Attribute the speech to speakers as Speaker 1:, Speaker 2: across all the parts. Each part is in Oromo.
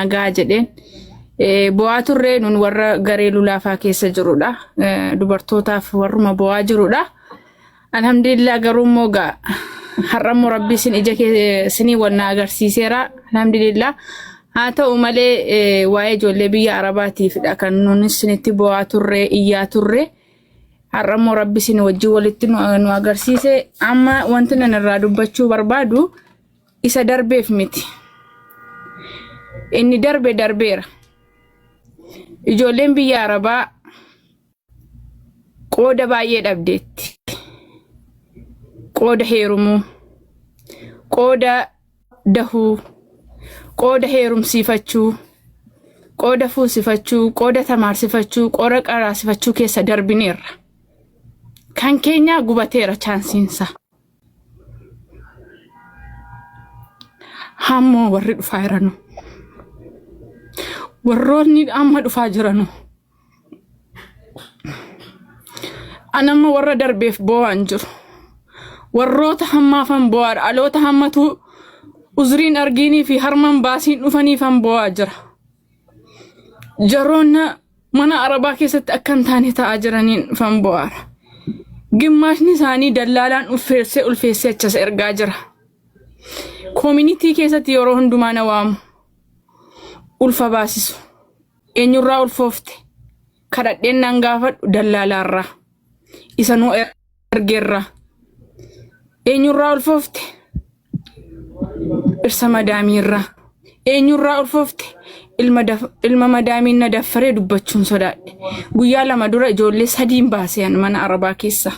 Speaker 1: naa gaha jedheen. Bo'aa turree nun warra garee lulaafaa keessa jirudha. Dubartootaaf warruma bo'aa jirudha. Alhamdulillah garuu immoo gaa har'a immoo rabbi isin ija keessanii wal na agarsiiseera. Alhamdulillah. Haa ta'u malee waa'ee ijoollee biyya Arabaatiifidha kan nun isinitti bo'aa turre iyyaa turre. Har'a immoo rabbi isin wajjin walitti nu agarsiise. Amma wanti nan irraa dubbachuu barbaadu isa darbeef miti. Inni darbe darbeera. Ijoolleen biyya Arabaa qooda baay'ee dhabdeetti. Qooda heerumuu, qooda dahuu, qooda heerumsiifachuu, qooda fuusifachuu, qooda tamaarsifachuu, qooda qaraasifachuu keessa darbineerra. Kan keenyaa gubateera chaansiinsa. Hammoo warri dhufaa jiranu. Warroonni amma dhufaa jiranu. An amma warra darbeef boo'aan jiru. Warroota hammaafan boo'aadha. Dhaloota hammatu uzriin argiinii fi harman baasiin dhufaniifan boo'aa jira. Jaroonna mana arabaa keessatti akka hin taane ta'aa jiraniin dhufan boo'aara. Gimmaashni isaanii dallaalaan ulfeessee ulfeessee achas ergaa jira. Koominitii keessatti yeroo hundumaa na waamu. Ulfa baasisu. Eenyurraa ulfoofte? Kadhadheen naan gaafadhu dallaalaarraa. Isa nuu ergeerraa. Eenyurraa ulfoofte? Dhirsa madaamiirraa. Eenyurraa ulfoofte? Ilma, ilma madaamiin na daffaree dubbachuun sodaadhe. Guyyaa 2 dura ijoollee sadiin baasee an mana arabaa keessa.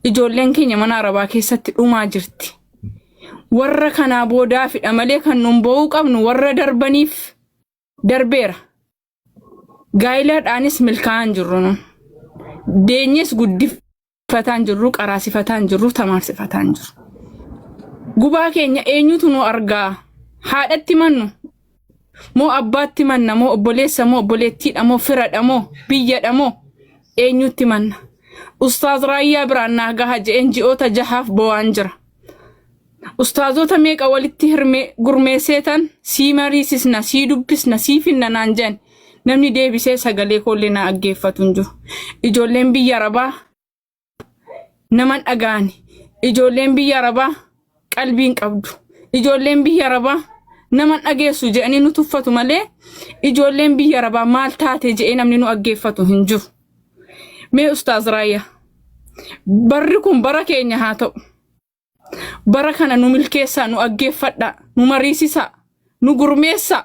Speaker 1: Ijoolleen keenya mana arabaa keessatti dhumaa jirti. Warra kanaa boodaafidha malee kan nun boo'uu qabnu warra darbaniif darbeera. Gaayilaadhaanis milkaa'aan jirru nun. Deenyees guddifataan jirru, qaraasifataan jirru, tamaarsifataan jiru. Gubaa keenya eenyutu nu argaa? Haadhatti mannu? Moo abbaatti manna? Moo obboleessa? Moo obboleettiidha? Moo firadha? Moo biyyadha? Moo eenyutti manna? Ustaaz Raayyaa biraan naa gaha je'een ji'oota jahaaf boo'aan jira. Ustaazota meeqa walitti hirme gurmeesseetan sii mariisisna, sii dubbisna, sii finna naan jedhan. Namni deebisee sagalee koollee naa dhaggeeffatu hin jiru. Ijoolleen biyya Arabaa naman dhaga'ani. Ijoolleen biyya Arabaa qalbii hin qabdu. Ijoolleen biyya Arabaa naman dhageessu jedhanii nu tuffatu malee ijoolleen biyya Arabaa maal taate jedhee namni nu dhaggeeffatu hin jiru. Mee Ustaaz Raayyaa barri kun bara keenya haa ta'u. Bara kana nu milkeessaa, nu aggeeffadhaa, nu mariisisaa, nu gurmeessaa.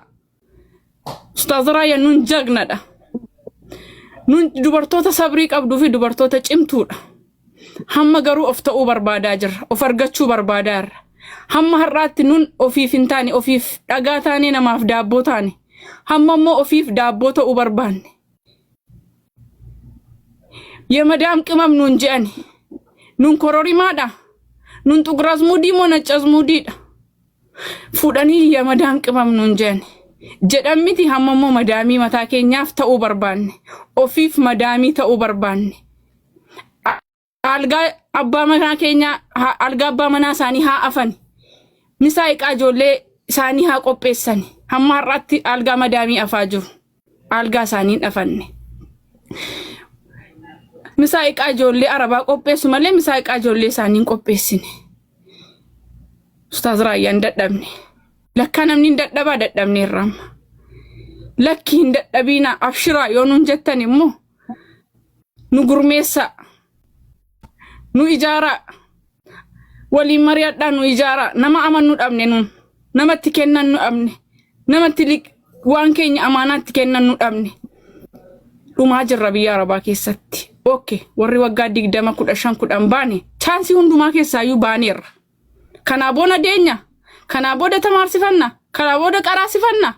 Speaker 1: Ustaaz Raayyaa nun jagnadha. Nun dubartoota sabrii qabduu fi dubartoota cimtuudha. Hamma garuu of ta'uu barbaadaa jirra. Of argachuu barbaadaa jirra. Hamma har'aatti nun ofiif hin taane, ofiif dhagaa taane, namaaf daabboo taane. Hamma immoo ofiif daabboo ta'uu barbaanne. Yemadaam qimam nuun je'ani. Nun kororimaadha. Nun xuqur-azmuudii moo naccazmuudiidha. Fuudhanii yemadaam qimam nuun je'ani. Jedhan miti hamma immoo madaamii mataa keenyaaf ta'uu barbaanne. Ofiif madaamii ta'uu barbaanne. Algaa abbaa manaa keenyaa algaa abbaa manaa isaanii haa afani. Misaa iqaa ijoollee isaanii haa qopheessani. Hamma har'aatti algaa madaamii afaa jiru. Algaa isaanii hin afanne. Misaa iqaa ijoollee arabaa qopheessu malee misaa iqaa ijoollee isaanii hin qopheessine. Ustaaz Raayyaan dadhabne. Lakkaa namni hin dadhabaa dadhabneerra amma. Lakki hin dadhabiinaa abshiraa yoo nuun jettan immoo nu gurmeessaa, nu ijaaraa, waliin mari'adhaa nu ijaaraa. Nama amannu dhabne nuun, namatti kennan nu dhabne, namatti waan keenya amaanaatti kennan nu dhabne. Dhumaa jirra biyya Arabaa keessatti. Okay, warri waggaa 20, 15, 10 baane chaansii hundumaa keessaayyuu baaneerra. Kanaa booda deenya, kanaa booda tamaarsifanna, kanaa booda qaraasifanna.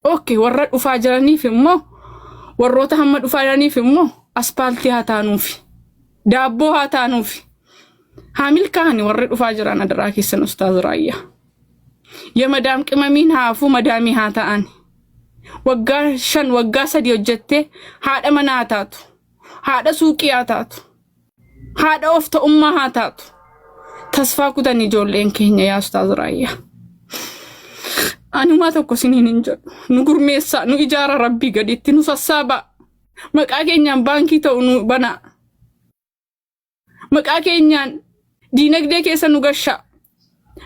Speaker 1: Okay, warra dhufaa jiraniif immoo warroota hamma dhufaa jiraniif immoo aspaaltii haa taanuufi. Daabboo haa taanuufi. Haa milkaa'ani warri dhufaa jiran adaraa keessan Ustaaz Raayyaa. Yamadaam qimamiin haa hafuu madaamii haa ta'an. Waggaa 5 waggaa 3 hojjettee haadha manaa haa taatu. Haadha suuqii haa taatu. Haadha of ta'ummaa haa taatu. Tasfaa kutan ijoolleen keenya yaa Ustaaz Raayyaa. Anumaa tokko isiniin hin jedhu. Nu gurmeessaa, nu ijaara rabbii gaditti, nu sassaabaa. Maqaa keenyaan baankii ta'u nu banaa. Maqaa keenyaan diinagdee keessa nu gashaa.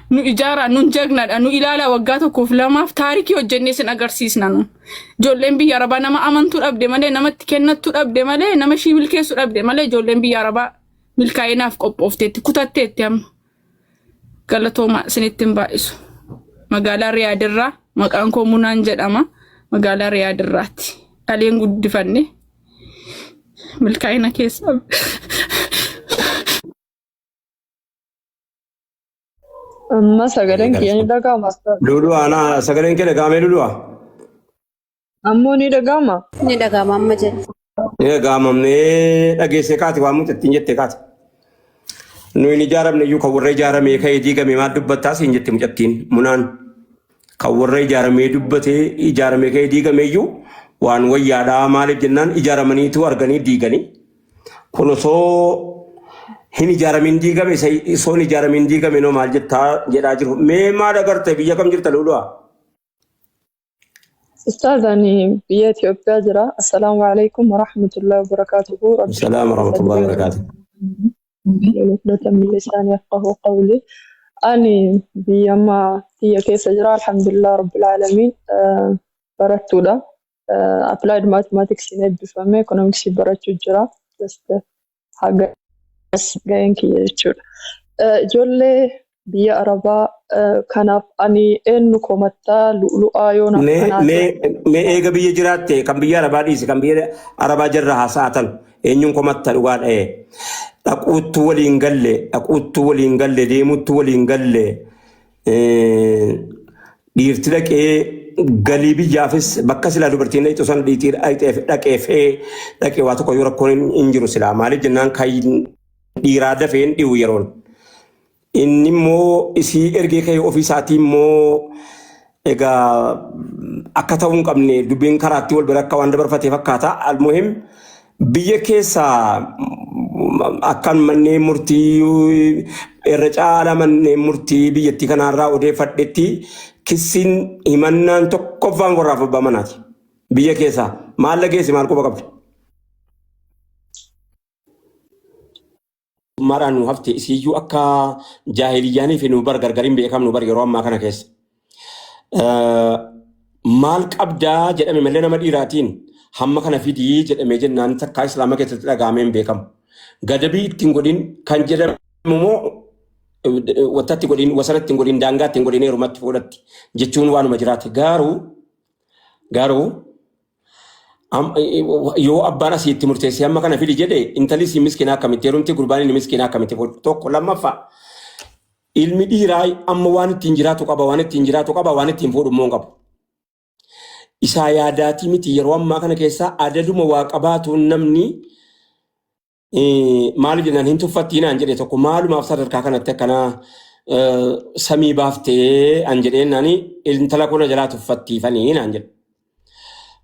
Speaker 1: Nu ijaaraa, nun jagnadha, nu ilaalaa waggaa tokkoof lamaaf taarikii hojjennee isin agarsiisna nu. Ijoolleen biyya Arabaa nama amantuu dhabde malee, namatti kennattuu dhabde malee, nama ishii milkeessu dhabde malee ijoolleen biyya Arabaa milkaa'inaaf qophoofteetti, kutatteetti amma. Galatoomaa isinitti hin baay'isu. Magaalaa Riyaadirraa maqaan koo Munaan jedhama. Magaalaa Riyaadirraatti. Dhaleen guddifanne milkaa'ina keessa.
Speaker 2: Amma sagaleen kiyya ni dhaga'ama.
Speaker 3: Lulu ana sagaleen kee dhaga'amee Lulu.
Speaker 2: Ammoo ni dhaga'ama.
Speaker 4: Ni dhaga'ama amma jedhe.
Speaker 3: Ni dhaga'amamnee dhageessee kaati waan mucattiin jette kaati. Nu hin ijaaramne iyyuu kan warra ijaaramee ka'ee diigame maal dubbattaa siin jette mucattiin munaan. Kan warra ijaaramee dubbatee ijaaramee ka'ee diigame iyyuu waan wayyaadhaa maaliif jennaan ijaaramaniitu arganii diiganii. Kun osoo hin ijaaramin diigame isa osoo hin ijaaramin diigame noo maal jettaa jedhaa jiru. Mee maal agarte biyya kam jirta Lulu'aa?
Speaker 2: Ustaaz ani biyya Itoophiyaa jira. Assalaamu alaikum warahmatullahi wabarakatuhu. Rabbi
Speaker 3: Salaam warahmatullahi wabarakatuh.
Speaker 2: عقدة من لساني يفقهوا قولي. Ani biyya amma biyya keessa jira. Alhamdulillah Rabbil Aalamiin. Barattuudha. Applied Mathematics eebbifame. Economics barachuu jira. Just hagas ga'een kiyya jechuudha. Ijoollee biyya Arabaa kanaaf ani eenyu komattaa lu'lu'aa yoo naaf
Speaker 3: Mee
Speaker 2: kanaa
Speaker 3: mee mee eega biyya jiraatte kan biyya Arabaa dhiisi kan biyya Arabaa jirra haasa'atan eenyuun komatta dhugaa dha'e dhaquuttu waliin galle dhaquuttu waliin galle deemuttu waliin galle dhiirti dhaqee galii biyyaafis bakka silaa dubartiin dhaqxu san dhiitii dhaqee dhaqee waa tokko yoo rakkoon hin jiru silaa maaliif jennaan kan dhiiraa dafee hin dhiyu yeroon. Inni immoo isii ergee ka'ee ofii isaatii immoo egaa akka ta'uu hin qabne dubbiin karaatti wal bira akka waan dabarfatee fakkaata. Almuhim biyya keessa akkan manneen murtii irra caala manneen murtii biyyattii kanaarraa odeeffadhetti kissiin himannaan tokkoffaan warraaf abbaa manaati. Biyya keessaa maal dhageesse maal quba qabdi? Maadhaan nu hafte isiiyyuu akka jaahiliyyaanii fi nu bar gargar hin beekamnu bar yeroo ammaa kana keessa. Maal qabdaa jedhame malee nama dhiiraatiin hamma kana fidii jedhamee jennaan takkaa islaama keessatti dhaga'amee hin beekamu. Gadabii ittiin godhin kan jedhamu immoo wantatti godhin wasana ittiin godhin daangaa ittiin godhin heerumatti fuudhatti jechuun waanuma jiraate garuu yoo abbaan asii itti murteessee amma kana fidi jedhe intalli isii miskiinaa akkamitti heerumti gurbaan inni miskiinaa akkamitti fuudhu tokko lammaffaa ilmi dhiiraa amma waan ittiin jiraatu qaba waan ittiin jiraatu qaba waan ittiin fuudhu immoo hin qabu. Isaa yaadaatii miti yeroo ammaa kana keessaa adaduma waa qabaatuun namni maali jennaan hin tuffattii naan jedhe tokko maalumaaf sadarkaa kanatti akkanaa samii baaftee an jedheen naani intala kuna jalaa tuffattiifanii naan jedhe.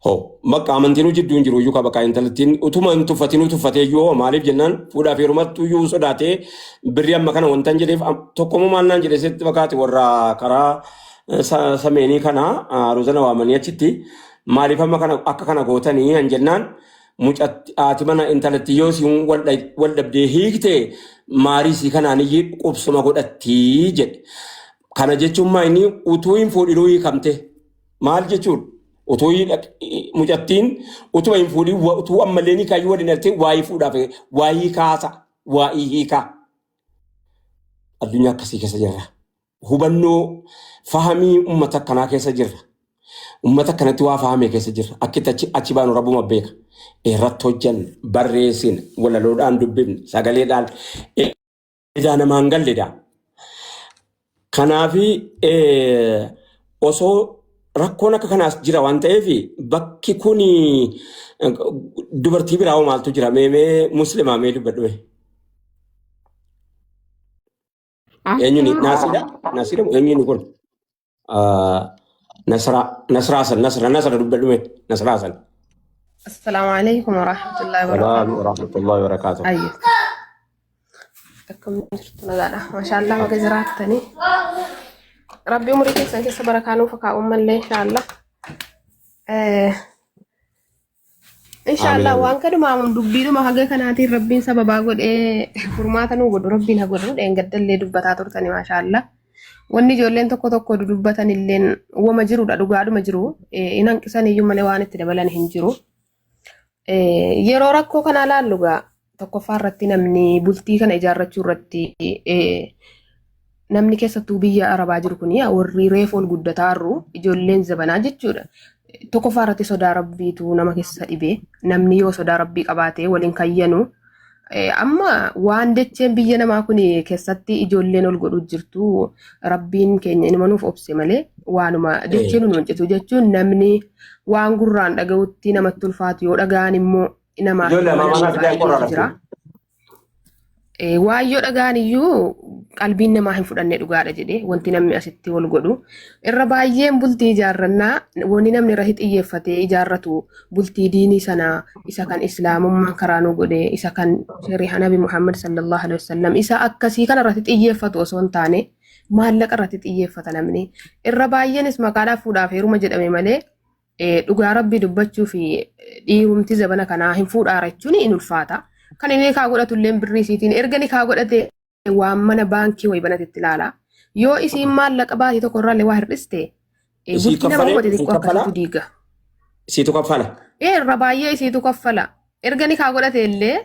Speaker 3: Hoo bakka amantiin jidduu hin jiru iyyuu bakka intalattiin utuma hin tuffatinuu tuffatee iyyuu hoo maaliif jennaan fuudhaaf heerumattu iyyuu sodaatee birri amma kana wanta hin jedheef tokkommoo maal naan jedhe sitti fakkaate warra karaa sameenii kana rozana waamanii achitti maaliif amma kana akka kana gootanii an jennaan mucatti haati mana intalatti yoo siin wal dhabdee hiikte maarii sii kanaan iyyii qubsuma godhatti jedhe. Kana jechuun maa inni utuu hin fuudhinuu hiikamte maal jechuun utuu mucattiin utuma hin fuudhin utuu ammallee ni kaayyuu waliin dhaltee waa'ee fuudhaaf waa'ee kaasa waa'ee hiikaa addunyaa akkasii keessa jirra. Hubannoo fahamii uummata akkanaa keessa jirra. Uummata akkanatti waa fahame keessa jirra. Akkitti achi baanu rabbuma beeka. Irratti hojjanna, barreessina, walaloodhaan dubbifna, sagaleedhaan edaa namaan galledha. Kanaafi osoo rakkoon akka kanaas jira waan ta'eef bakki kun dubartii biraa hoo maaltu jira? Mee mee muslimaa mee dubbadhu mee. Eenyuni Naasira? Naasira moo eenyuni kun? Nasraa Nasraa san Nasra Nasra dubbadhu mee Nasraa san.
Speaker 5: Assalaamu alaikum warahmatullahi wabarakatuh.
Speaker 3: Salaam warahmatullahi wabarakatuh.
Speaker 5: Ayyo. Akkam jirtu nagaadha. Maashaallah baga jiraattanii. Rabbi umurii keessan keessa barakaa nuuf haa kaa'u mallee inshaallah. Inshaallah
Speaker 3: Amiin.
Speaker 5: waan kanuma dubbiidhuma haga kanaatiin rabbiin sababaa godhee furmaata nuu godhu rabbiin haa godhu dheengaddallee dubbataa turtani maashaallah. Wanni ijoolleen tokko tokko dudubbatan illeen wama jirudha dhugaadhuma jiru. Hin hanqisan iyyuu malee waan itti dabalan hin jiru. Yeroo rakkoo kanaa laallu gaa tokkoffaa irratti namni bultii kana ijaarrachuu irratti namni keessattuu biyya Arabaa jiru kun warri reefu ol guddataa jiru ijoolleen zabanaa jechuudha. Tokkoffaa irratti sodaa rabbiitu nama keessa dhibe. Namni yoo sodaa rabbii qabaate waliin kayyanu. Amma waan dacheen biyya namaa kun keessatti ijoolleen ol godhu jirtu rabbiin keenya inuma nuuf obse malee waanuma dacheen nu hojjetu jechuun namni waan gurraan dhaga'utti namatti ulfaatu yoo dhaga'an immoo namaaf
Speaker 3: Ijoollee
Speaker 5: hin
Speaker 3: ammaa
Speaker 5: amanamne
Speaker 3: mana fidaa qorra
Speaker 5: baay'eetu jira.
Speaker 3: rakkoo.
Speaker 5: Waan yoo dhaga'an iyyuu qalbiin namaa hin fudhanne dhugaadha jedhee wanti namni asitti wal godhu. Irra baay'een bultii ijaarrannaa wanni namni irratti xiyyeeffatee ijaarratu bultii diinii sanaa isa kan islaamummaan karaa nu godhe isa kan shari'a nabi Muhammad sallallahu alaihi wasallam isa akkasii kana irratti xiyyeeffatu osoo hin taane maallaqa irratti xiyyeeffata namni. Irra baay'eenis maqaadhaaf fuudhaaf heeruma jedhame malee dhugaa rabbii dubbachuu fi dhiirumti zabana kanaa hin fuudhaara jechuun hin ulfaata. Kan inni kaa godhatu illee birrii isiitiin erga ni kaa godhate waan mana baankii wayii banatetti ilaala. Yoo isiin maallaqa baatii tokko irraallee waa hir'iste
Speaker 3: Isii
Speaker 5: bultii nama
Speaker 3: kaffalee
Speaker 5: hubate
Speaker 3: isii
Speaker 5: xiqqoo
Speaker 3: kaffalaa
Speaker 5: akkasiitu diiga.
Speaker 3: isiitu kaffala.
Speaker 5: Irra baay'ee isiitu kaffala. Erga ni kaa godhate illee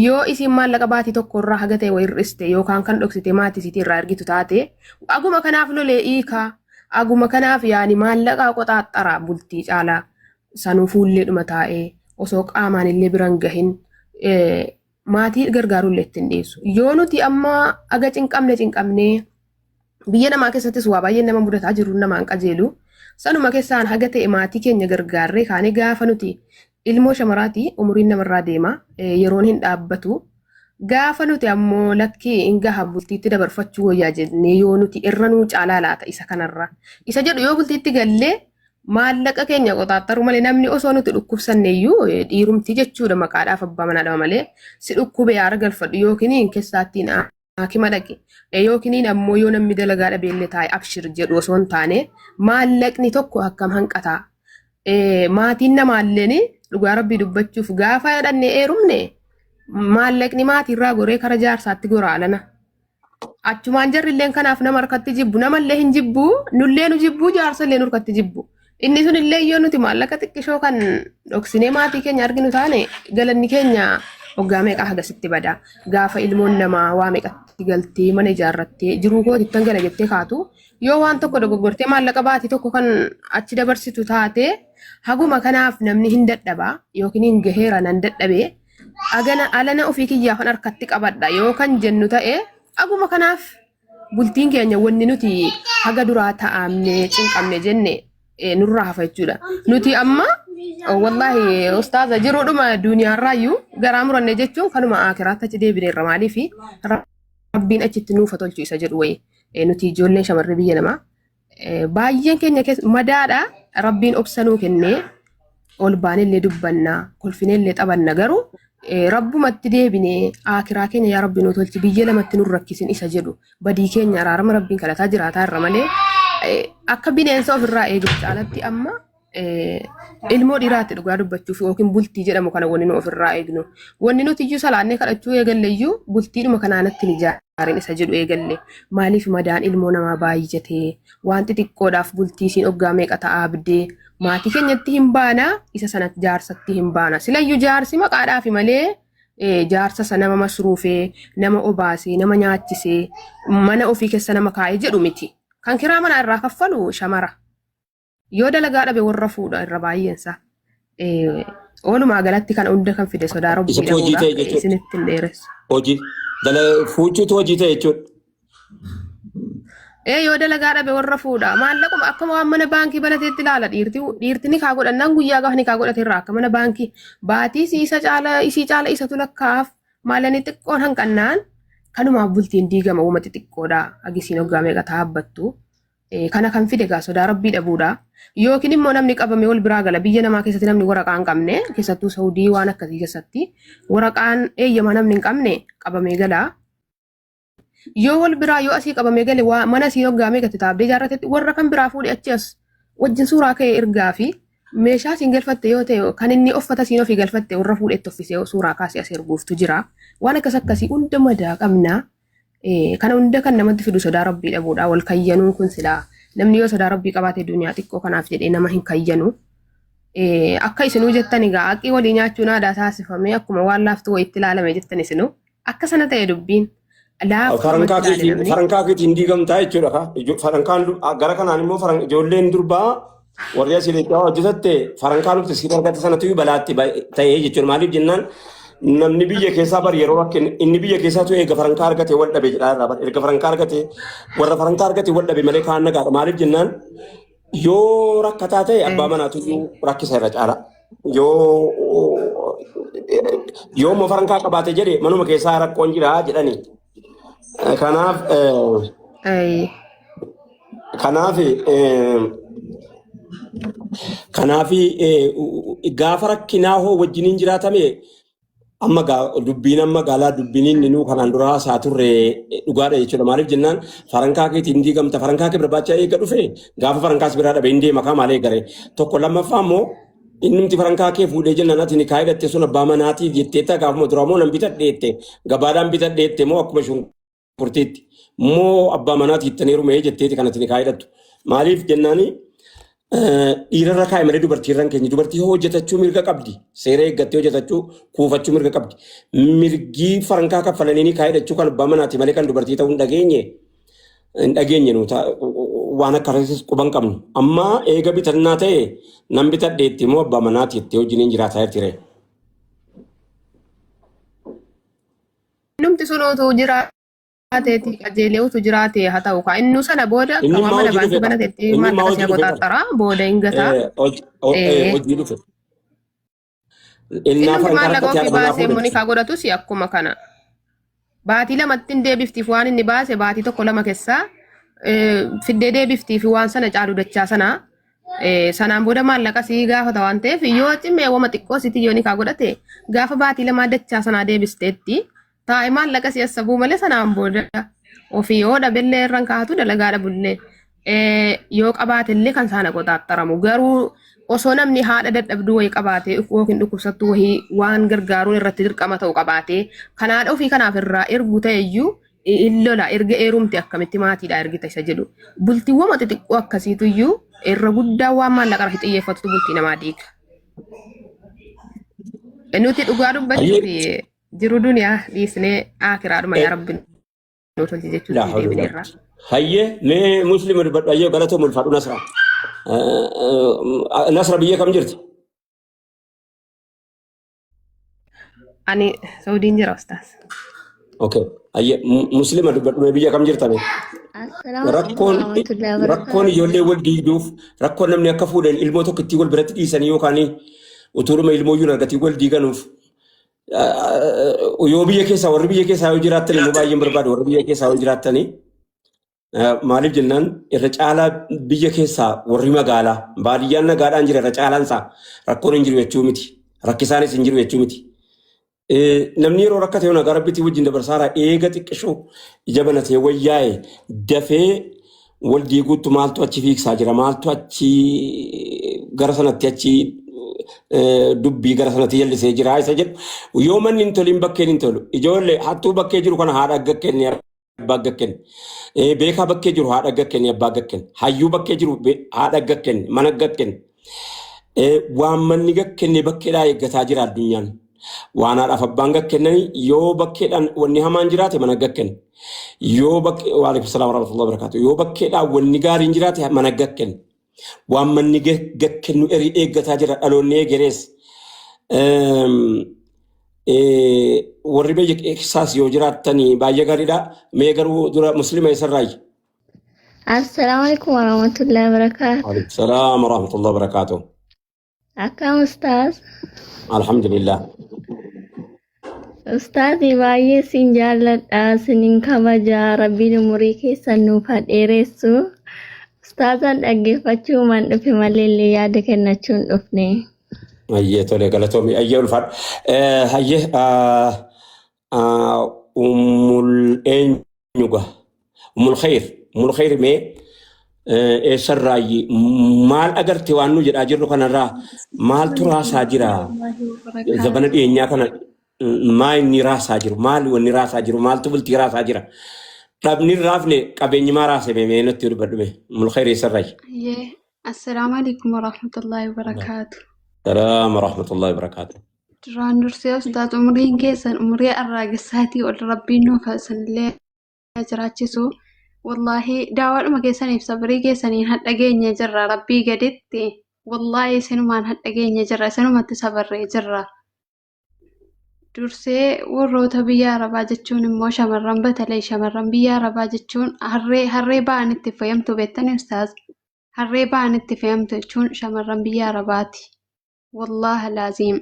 Speaker 5: yoo isiin maallaqa baatii tokko irraa haga ta'e wayii hir'iste yookaan kan dhoksite maatii isiitii irraa ergitu taate aguma kanaaf lolee hiikaa aguma kanaaf yaani maallaqa qoxaaxxara bultii caalaa sanuu fuulleedhuma taa'ee osoo qaamaan illee biran gahin maatii gargaaruu illee ittiin dhiyeessu. Yoo nuti amma aga cinqamne cinqamnee biyya namaa keessattis waa baay'een nama mudataa jiru namaan qajeelu. Sanuma keessaan haga ta'e maatii keenya gargaarree kaanee gaafa nuti ilmoo shamaraati umuriin namarraa deema yeroon hin dhaabbatu. Gaafa nuti ammoo lakkii hin gaha bultiitti dabarfachuu wayyaa jennee yoo nuti irra nuu caalaa laata isa kanarra. Isa jedhu yoo bultiitti gallee maallaqa keenya qoxaaxxaruu malee namni osoo nuti dhukkubsanne iyyuu dhiirumti jechuudha maqaadhaaf abbaa manaadha malee si dhukkube yaara galfadhu yookiin keessaattiin haakima dhaqi yookiin ammoo yoo namni dalagaa dhabeellee taa'e abshir jedhu osoo hin taane maallaqni tokko akkam hanqataa. Maatiin namaalleen dhugaa rabbii dubbachuuf gaafa dhannee eerumne maallaqni maatiirraa goree kara jaarsaatti gora alana. Achumaan jarri illeen kanaaf nama harkatti jibbu namallee hin jibbu nullee nu jibbu jaarsallee nu harkatti jibbu. Inni sun illee yoo nuti maallaqa xiqqishoo kan dhoksinee maatii keenya arginu taane galanni keenya waggaa meeqa hagasitti bada. Gaafa ilmoon namaa waa meeqatti galtee mana ijaarrattee jiruu kootti gala jettee kaatu yoo waan tokko dogoggortee maallaqa baatii tokko kan achi dabarsitu taate haguma kanaaf namni hin dadhabaa yookiin hin gaheera nan dadhabee agana alana ofii kiyyaa kan harkatti qabadha yoo kan jennu ta'e aguma kanaaf bultiin keenya wanni nuti haga duraa ta'amne cinqamne jenne nurraa hafa jechuudha. Nuti amma wallaahi ustaaza jiruudhuma duniyaarraayyuu garaa muranne jechuun kanuma akiraatti achi deebineerra maaliif rabbiin achitti nuufa tolchu isa jedhu wayi nuti ijoolleen shamarree biyya namaa baay'een keenya keessa madaadha rabbiin obsa nuu kennee ol baanellee dubbannaa kolfineellee taphanna garuu rabbumatti deebinee akiraa keenya yaa rabbi nuu tolchi biyya lamatti nu rakkisin isa jedhu badii keenya araarama rabbiin kadhataa jiraataa irra malee akka bineensa ofirraa eeguu caalatti amma ilmoo dhiiraatti dhugaa dubbachuuf yookiin bultii jedhamu kana wanni nu ofirraa eegnu. Wanni nuti iyyuu salaannee kadhachuu eegalle iyyuu bultiidhuma kanaanatti ni ijaarin isa jedhu eegalle. Maaliif madaan ilmoo namaa baay'atee waan xixiqqoodhaaf bultii isiin oggaa meeqa ta'aa abdee maatii keenyatti hin baana isa sanatti jaarsatti hin baana. Silayyuu jaarsi maqaadhaafi malee jaarsa sana nama masruufee nama obaasee nama nyaachisee mana ofii keessa nama kaa'ee jedhu miti. Kan kiraa manaa irraa kaffalu shamara. Yoo dalagaa dhabe warra fuudha irra baay'eensa. Walumaa galatti kan hunda kan fide sodaa rabbii
Speaker 3: Isatti hojii
Speaker 5: dhabuudha.
Speaker 3: ta'e jechuudha.
Speaker 5: Isinitti hin dheeressu.
Speaker 3: Hojii. Fuuchuutu hojii ta'e jechuudha.
Speaker 5: Yoo dalagaa dhabe warra fuudha. Maallaquma akkuma waan mana baankii banateetti ilaala dhiirti. Dhiirti ni kaa godhannaan guyyaa gaafa ni kaa godhate irraa akka mana baankii baatii isa caala isii caala isatu lakkaa'aaf maallaqni xiqqoon hanqannaan kanumaaf bultiin diigama uuma xixiqqoodha. Agisiin hoggaa meeqa taabbattu. Kana kan fide gaa sodaa rabbii dhabuudha. Yookiin immoo namni qabame wal biraa gala biyya namaa keessatti namni waraqaa hin qabne keessattuu Saudii waan akkasii keessatti waraqaan eeyyamaa namni hin qabne qabamee gala. Yoo wal biraa yoo asii qabamee gale waa mana asii hoggaamee gati taabdee ijaarratetti warra kan biraa fuudhee achi as wajjin suuraa ka'ee ergaa fi meeshaa siin galfatte yoo ta'e kan inni uffata siin ofii galfatte warra fuudhetti uffisee suuraa kaasee as erguuftu jira. Waan akkas akkasii hunda madaa qabna. Kana hunda kan namatti fidu sodaa rabbii dhabuudha. Wal kayyanuun kun silaa namni yoo sodaa rabbii qabaate duniyaa xiqqoo kanaaf jedhee nama hin kayyanu. Akka isinuu jettan egaa haqii walii nyaachuun aadaa taasifamee akkuma waan laaftuu wayitti ilaalame jettan isinuu akka sana ta'e dubbiin laaftuu
Speaker 3: Farankaa
Speaker 5: namatti ilaale
Speaker 3: keetiin
Speaker 5: namni.
Speaker 3: farankaa keetiin diigamtaa jechuudha ka. Farankaan gara kanaan immoo ijoolleen durbaa warri asii leencaa hojjetatte farankaa nuti siin argatte sanatu balaatti ta'ee jechuudha. Maaliif jennaan namni biyya keessaa bar yeroo rakkin inni biyya keessaatu eega farankaa argate wal dhabe jedhaa irraa bar erga farankaa argate warra farankaa argate wal dhabe malee kaan nagaadha. Maaliif jennaan yoo rakkataa ta'e abbaa manaatu iyyuu rakkisa irra caala. Yoo yoo immoo farankaa qabaate jedhe manuma keessaa rakkoon jira jedhani. Kanaaf kanaaf kanaaf gaafa rakkinaa hoo wajjiniin jiraatame Amma dubbiin amma gaalaa dubbiin inni nuu kanaan dura haasaa turre dhugaadha jechuudha. Maaliif jennaan farankaa keetiin diigamta farankaa kee barbaacha eega dhufe gaafa farankaa si biraa dhabe hin deema kaa maal eegare. Tokko lammaffaa immoo innumti farankaa kee fuudhee jennaan ati ni kaayidhatte sun abbaa manaatiif jetteetta gaafuma duraa moo nan bitadheette gabaadhaan bitadheette moo akkuma shunkurtiitti moo abbaa manaati ittiin heerume jetteeti kan ati ni kaayidhattu. Maaliif jennaani dhiirarra kaa'e malee dubartiirra hin keenye. Dubartii hojjetachuu mirga qabdi. Seera eeggattee hojjetachuu kuufachuu mirga qabdi. Mirgi farankaa kaffalanii ni kaayidhachuu kan abbaa manaati malee kan dubartii ta'uu hin dhageenye. Hin dhageenye nu waan akkasiis quban qabnu. Amma eega bitannaa ta'e nan bitadheetti immoo abbaa manaati jettee wajjin hin jiraataa jirti ree.
Speaker 5: Innumti sun utuu jiraateeti qajeelee utuu jiraate haa ta'u kaa innuu sana booda
Speaker 3: Inni
Speaker 5: akka waan
Speaker 3: immoo
Speaker 5: mana
Speaker 3: hojii
Speaker 5: baankii
Speaker 3: dhufe kaa.
Speaker 5: banatetti
Speaker 3: Inni immoo
Speaker 5: maallaqa
Speaker 3: hojii
Speaker 5: si'a
Speaker 3: dhufe kaa.
Speaker 5: qoxaaxara booda hin gataa.
Speaker 3: Hojii dhufe. Innaa
Speaker 5: Innumti
Speaker 3: farankaa
Speaker 5: maallaqa
Speaker 3: rakkate
Speaker 5: ofii
Speaker 3: haadha manaa
Speaker 5: baasee
Speaker 3: fuudhe.
Speaker 5: immoo ni godhatus akkuma kana. Baatii lamatti hin deebiftiif waan inni baase baatii tokko lama keessaa fiddee deebiftiif waan sana caalu dachaa sana sanaan booda maallaqa sii gaafata waan ta'eef yoo cimee wama xiqqoo sitti yoo ni kaa godhate gaafa baatii lamaa dachaa sanaa deebisteetti taa'e maallaqa si assabuu malee sanaan booda ofii yoo dhabellee irraan kaa'atu dalagaa dhabullee yoo qabaatellee kan saana qoxaaxxaramu garuu osoo namni haadha dadhabduu wayii qabaate yookiin dhukkubsattuu wayii waan gargaaruun irratti dirqama ta'u qabaate kan haadha ofii kanaaf irraa ergu ta'eyyuu in lola erga eerumte akkamitti maatiidha ergita isa jedhu bultiiwwan xixiqqoo akkasiituyyuu irra guddaa waan maallaqa irratti xiyyeeffatutu bultii namaa diiga. Nuti dhugaa dubbachuuf jiru duniyaa dhiisnee akiraadhuma yaa rabbi nuu tolchi jechuutti
Speaker 3: Laa hawla wala
Speaker 5: deebineerra.
Speaker 3: Hayyee mee muslima dubbadhu hayyee galatoomi ulfaadhu Nasra. Nasra biyya kam jirti?
Speaker 5: Ani Saudiin jira ustaas.
Speaker 3: Okay. Hayyee muslima dubbadhu mee biyya kam jirta mee?
Speaker 4: Assalaamu alaikum
Speaker 3: Rakkoon
Speaker 4: warahmatullahi
Speaker 3: rakkoon
Speaker 4: wabarakatuh.
Speaker 3: ijoollee wal diigduuf rakkoon namni akka fuudhan ilmoo tokko ittiin wal biratti dhiisanii yookaan utuuruma ilmoo iyyuu hin argatiin wal diiganuuf yoo biyya keessaa warri biyya keessaa yoo jiraattan immoo baay'een barbaadu warri biyya keessaa yoo jiraattanii maaliif jennaan irra caalaa biyya keessaa warri magaalaa baadiyyaan nagaadhaan jira irra caalaan isaa rakkoon hin jiru jechuu miti rakkisaanis hin jiru jechuu miti. Namni yeroo rakkate yoo nagaa rabbiitii wajjin dabarsaara eega xiqqishuu ija banatee wayyaa'e dafee wal diiguutti maaltu achi fiigsaa jira maaltu achi gara sanatti achi dubbii gara sanatti jallisee jira isa jedhu yoo manni hin tolin bakkeen hin tolu ijoollee hattuu bakkee jiru kana haadha agga kenne abbaa agga kenne beekaa bakkee jiru haadha agga kenne abbaa agga kenne hayyuu bakkee jiru haadha agga kenne mana agga kenne waan manni gakkenne bakkeedhaa eeggataa jira addunyaan. Waan haadhaaf abbaan gakkennanii yoo bakkeedhaan wanni hamaan jiraate mana gakkenne. Yoo bakkee waalaikum salaam warahmatullahi wabarakatuh. Yoo bakkeedhaan wanni gaariin jiraate mana gakkenne. Waan manni gakkennu erii eeggataa jira dhaloonni eegerees. Warri biyya keessaas yoo jiraattanii baay'ee gaariidha. Mee garuu dura muslima eessarraayi?
Speaker 4: Assalaamu alaikum warahmatullahi wabarakatuh.
Speaker 3: Waalaikum salaam warahmatullahi wabarakatuh.
Speaker 4: Akkam ustaaz?
Speaker 3: Alhamdulillah.
Speaker 4: Ustaazi baay'ee sin jaalladha, sinin kabaja, rabbiin umurii keessan nuuf haa dheeressu. Ustaazan dhaggeeffachuumaan dhufe malee illee yaada kennachuu hin dhufne.
Speaker 3: Ayyee tole galatoomi ayyee ulfaadha. Ayyee ummul eenyu Eenyu gaha? Ummul Khayr, Ummul Khayr mee eessarraayyi maal agarte waan nu jedhaa jirru kanarraa maaltu raasaa jira? Zabana dhiyeenyaa kana maa inni raasaa jiru? Maali wanni raasaa jiru? Maaltu bultii raasaa jira? Dhabni hin raafne qabeenyi maa raase mee mee natti dubbadhu mee. Ummul Khayr eessarraayyi?
Speaker 6: Ayyee. Assalaamu alaikum warahmatullahi wabarakaatu.
Speaker 3: Salaam warahmatullahi wabarakaatu.
Speaker 6: Duraan dursee ustaaz umriin keessan umrii arraagessaatii ol rabbiin nuuf isinillee jiraachisu. Wallaahi daawaadhuma keessaniif sabrii keessaniin hadha geenye jirra rabbii gaditti. Wallaahi isinumaan hadha geenye jirra isinumatti sabarree jirra. Dursee warroota biyya Arabaa jechuun immoo shamarran batalee shamarran biyya Arabaa jechuun harree harree ba'an itti fe'amtu beektanii ustaaz. Harree ba'an itti fe'amtu jechuun shamarran biyya Arabaati. Wallaahi laaziim.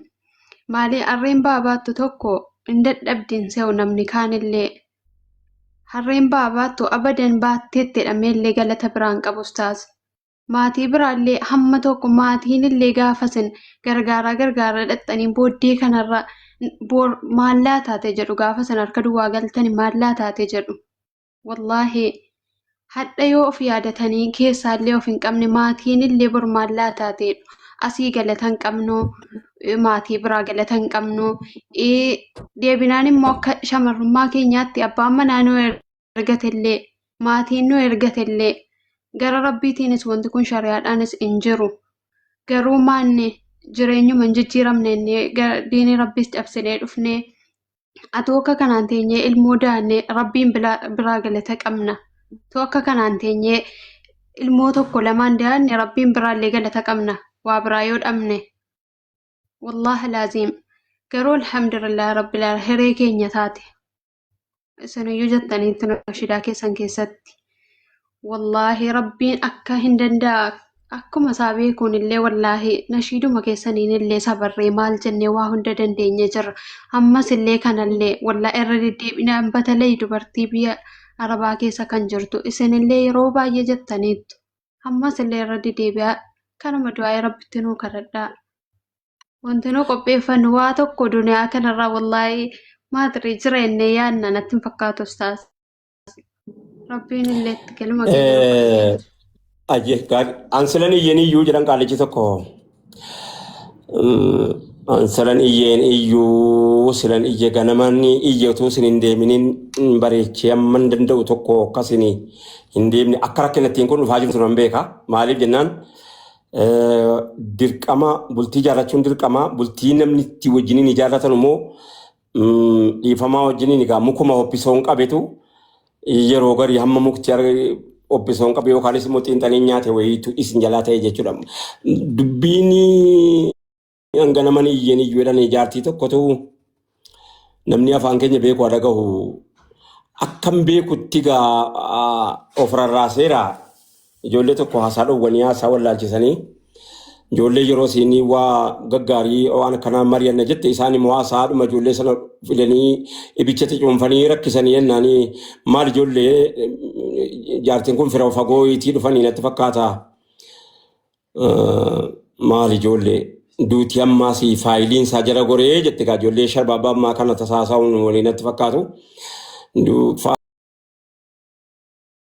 Speaker 6: Maali harreen ba'aa baattu tokko hin dadhabdi hin se'u namni kaanillee. Harreen ba'aa baattu abadan baatteetti jedhameellee galata biraan qabu ustaaz. Maatii biraallee hamma tokko maatiin illee gaafa isin gargaaraa gargaaraa dhaqxanii booddee kanarra boor maallaa taate jedhu gaafa isin harka duwwaa galtani maallaa taate jedhu. Wallaahi hadha yoo of yaadatanii keessaallee of hin qabne maatiin illee bor maallaa taateedha. Asii galata hin qabnu maatii biraa galata hin qabnu. Deebinaan immoo akka shamarrummaa keenyaatti abbaan manaa nu ergatellee maatiin nu ergatellee gara rabbiitiinis wanti kun shari'aadhaanis hin jiru. Garuu maanni jireenyuma hin jijjiiramne innee gara diinii rabbiis cabsinee dhufnee atoo akka kanaan teenyee ilmoo daannee rabbiin biraa galata qabna. Atoo akka kanaan teenyee ilmoo tokko lamaan daanne rabbiin biraallee galata qabna waa biraa yoo dhabne. Wallaahi laaziim. Garuu alhamdulillah rabbil aalamiin hiree keenya taate. Isiniyyuu jettaniittu nashidaa keessan keessatti. Wallaahi rabbiin akka hin danda'a akkuma isaa beekuun illee wallaahi nashiiduma keessaniin illee sabarree maal jennee waa hunda dandeenye jirra. Ammas illee kanallee wallaahi irra deddeebinaan batalee dubartii biyya Arabaa keessa kan jirtu isinillee yeroo baay'ee jettaniittu. Ammas illee irra deddeebi'aa kanuma du'aa'ii rabbitti nuu kadhadhaa. Wanti nu qopheeffannu waa tokko duniyaa kanarraa wallaahi maatiri jira jennee yaadna natti hin fakkaatu ustaaz. Rabbiin illee itti galma keenya nu qajeelchu.
Speaker 3: Ayyee gaarii. Ansilan iyyeen iyyuu jedhan qaalichi tokko. Ansilan iyyeen iyyuu silan iyye ganamaan iyye utuu isin hin deeminiin bareechee amman danda'u tokko akkasin hin deemne akka rakkina ittiin kun dhufaa jirtu nan beeka. Maaliif jennaan Dirqama bultii ijaarrachuun dirqama bultii namni itti wajjiniin ijaarratan immoo dhiifamaa wajjiniin egaa mukuma hoppisoon qabetu yeroo garii hamma mukti hoppisoon qabe yookaanis immoo xiinxaliin nyaate wayiitu isin jalaa ta'e jechuudha. Dubbiin hanga naman iyyeen iyyuu jedhan jaartii tokkotu namni afaan keenya beeku haa dhagahu. Akkan beekutti gaa of rarraaseera. Ijoollee tokko haasaa dhowwanii haasaa wallaalchisanii ijoollee yeroo isiin waa gaggaarii waan akkanaa mari'anna jette isaan immoo haasaadhuma ijoollee sana fidanii ibichatti cuunfanii rakkisanii jennaanii maal ijoollee jaartiin kun fira fagoo itii dhufanii natti fakkaata. Maal ijoollee duuti ammaa si faayiliin isaa jala goree jette gaa ijoollee sharbaabaa ammaa kana tasaasa'uun waliin natti fakkaatu.